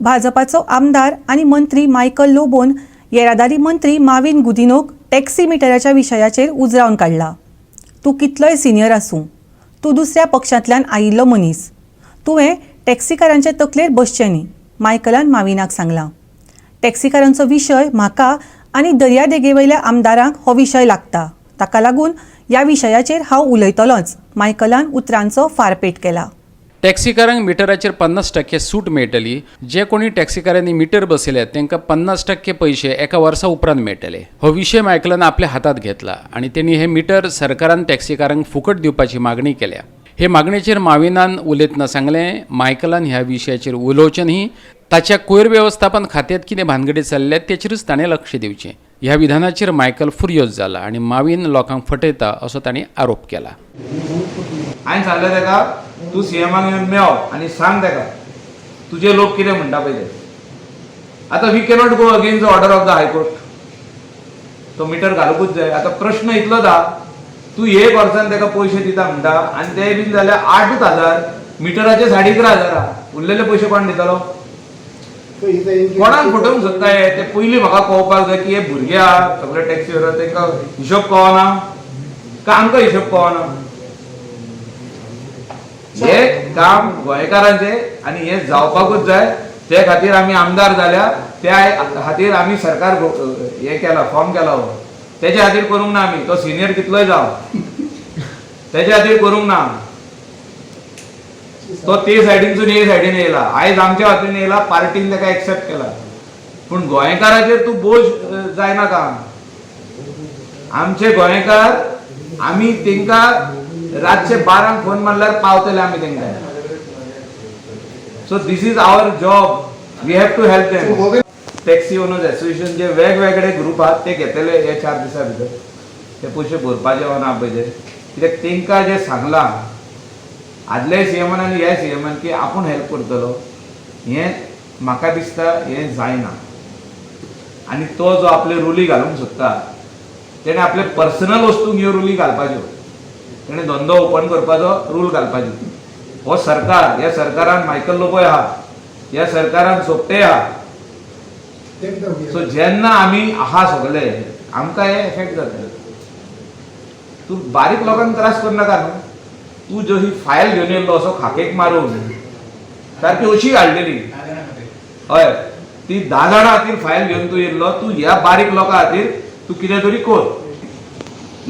भाजपाचो आमदार आनी मंत्री मायकल लोबोन येरादारी मंत्री माविन गुदिनोक टॅक्सी मिटराच्या विशयाचेर उजरावन काडला. तूं कितलोय सिनियर आसूं, तूं दुसऱ्या पक्षांतल्यान आयिल्लो मनीस, तुवें टॅक्सीकारांचे तकलेर बसचें न्ही, मायकलान माविनाक सांगलां. टॅक्सीकारांचो विशय म्हाका आनी दर्यादेगेवयल्या आमदारांक हो विशय लागता, ताका लागून ह्या विशयाचेर हांव उलयतलोंच, मायकलान उतरांचो फारपेट केला. टॅक्सीकारांक मिटराचेर 50% सूट मेळटली. जे कोणी टॅक्सीकारांनी मिटर बसयल्यात तांकां 50% पयशे एका वर्सा उपरांत मेळटले. हो विशय मायकलान आपल्या हातांत घेतला आनी तेणी हे मिटर सरकारान टॅक्सीकारांक फुकट दिवपाची मागणी केल्या. हे मागणेचेर माविनान उलयतना सांगलें, मायकलान ह्या विशयाचेर उलोवचें न्ही. ताच्या कोयर वेवस्थापन खात्यांत कितें भानगडी चल्ल्यात तेचेरूच ताणें लक्ष दिवचें. ह्या विधानाचेर मायकल फुर्योज जाला आनी माविन लोकांक फटयता असो ताणें आरोप केला. हांवें सांगलें ताका, तूं सीएमाक येवन मेव आनी सांग ताका तुजे लोक कितें म्हणटा पळय ते. आतां we cannot go against the order of the high court. तो मिटर घालूंकूच जाय. आतां प्रश्न इतलोच आहा, तूं एक वर्सान ताका पयशे दिता म्हणटा आनी ते बीन जाल्यार 8च हजार, मिटराचे 11,500 आहा. उरलेले पयशे कोण दितलो? कोणाक फटोवंक सोदता हे ते पयलीं म्हाका कळपाक जाय की हे भुरगे आहा सगळे टॅक्सी, तांकां हिशोब कळना काय आमकां हिशोब कळना? हे काम गोंयकारांचे आनी हे जावपाकूच जाय. ते खातीर आमी आमदार जाल्या, त्या खातीर आमी सरकार हे केला, फॉर्म केला हो. तेच्या खातीर करूंक ना आमी. तो सिनियर कितलोय जावं, तेच्या खातीर करूंक ना. तो ते सायडीनसून हे सायडीन येयला, आयज आमच्या वाटेन येयला, पार्टीन ताका एक्सेप्ट केला, पूण गोंयकाराचेर तूं बोज जायनाका. आमचे गोंयकार, आमी तेंकां रातचे 12क फोन मारल्यार पावतले आमी तेंकां. So this is our job, we have to help them. Taxi owners association जे वेगवेगळे ग्रुप आहात ते घेतले हे 4 दिसां भितर ते पयशे भरपाचे वा ना पळय ते, कित्याक तेंकां जें सांगलां आदल्या सीएमान आनी ह्या सीएमान की आपूण हेल्प करतलो, हें म्हाका दिसता हें जायना. आनी तो जो आपले रुली घालूंक सोदता, तेणें आपले पर्सनल वस्तूंक ह्यो रुली घालपाच्यो, तेणें धंदो ओपन करपाचो रूल घालपाचो. हो सरकार, ह्या सरकारान मायकल लोबोय आहा, ह्या सरकारान सोपटे आहा. सो जेन्ना आमी आहा सगळे, आमकां हे एफेक्ट जाता. तूं बारीक लोकांक त्रास करनाका न्हू. तूं जो ही फायल घेवन येयल्लो असो खाकेक मारून सारकी अशी हाडलेली, हय, ती 10 जाणां खातीर फायल घेवन तूं येयल्लो. तूं ह्या बारीक लोकां खातीर तूं कितें तरी कर.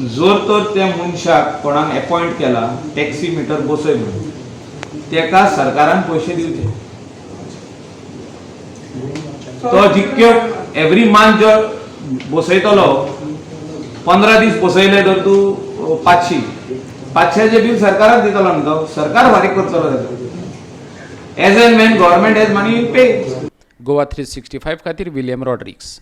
जर तर त्या मनशाक कोणाक एपॉयंट केला टॅक्सी मिटर बसय म्हणून, तेका सरकारान पयशे दिवचे. तो जितक्यो एवरी मंथ जो बसयतलो, 15 दीस बसयले तर तूं 500, 500चें बील सरकाराक दितलो न्हू. तो सरकार फारीक करतलो ताका. As and when government has money, pay. Goa 365 खातीर विलियम रॉड्रिक्स.